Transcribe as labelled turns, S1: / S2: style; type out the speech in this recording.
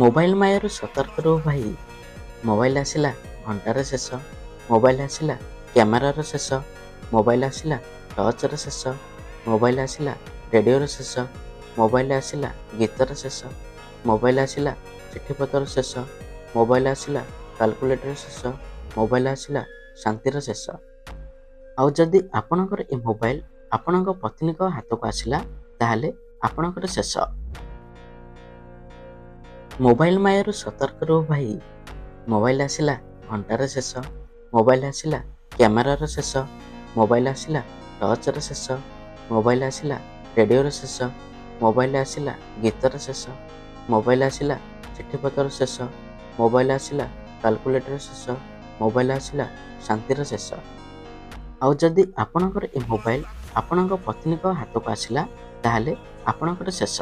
S1: Mobile ମାୟାରୁ ସତର୍କ ରୁହ ଭାଇ। ମୋବାଇଲ ଆସିଲା ଘଣ୍ଟାର ଶେଷ, ମୋବାଇଲ ଆସିଲା କ୍ୟାମେରାର ଶେଷ, ମୋବାଇଲ ଆସିଲା ଟର୍ଚ୍ଚର ଶେଷ, ମୋବାଇଲ ଆସିଲା ରେଡ଼ିଓର ଶେଷ, ମୋବାଇଲ ଆସିଲା ଗୀତର ଶେଷ, ମୋବାଇଲ ଆସିଲା ଚିଠିପତ୍ର ଶେଷ, ମୋବାଇଲ ଆସିଲା କାଲକୁଲେଟର ଶେଷ, ମୋବାଇଲ ଆସିଲା ଶାନ୍ତିର ଶେଷ। ଆଉ ଯଦି ଆପଣଙ୍କର ଏ ମୋବାଇଲ ଆପଣଙ୍କ ପତ୍ନୀଙ୍କ ହାତକୁ ଆସିଲା, ତାହେଲେ ଆପଣଙ୍କର ଶେଷ। ମୋବାଇଲ ମାୟାରୁ ସତର୍କ ରୁହ ଭାଇ। ମୋବାଇଲ ଆସିଲା ଘଣ୍ଟାର ଶେଷ, ମୋବାଇଲ ଆସିଲା କ୍ୟାମେରାର ଶେଷ, ମୋବାଇଲ ଆସିଲା ଟର୍ଚ୍ଚର ଶେଷ, ମୋବାଇଲ ଆସିଲା ରେଡ଼ିଓର ଶେଷ, ମୋବାଇଲ ଆସିଲା ଗୀତର ଶେଷ, ମୋବାଇଲ ଆସିଲା ଚିଠିପତ୍ର ଶେଷ, ମୋବାଇଲ ଆସିଲା କାଲକୁଲେଟର ଶେଷ, ମୋବାଇଲ ଆସିଲା ଶାନ୍ତିର ଶେଷ। ଆଉ ଯଦି ଆପଣଙ୍କର ଏ ମୋବାଇଲ ଆପଣଙ୍କ ପତ୍ନୀଙ୍କ ହାତକୁ ଆସିଲା, ତାହେଲେ ଆପଣଙ୍କର ଶେଷ।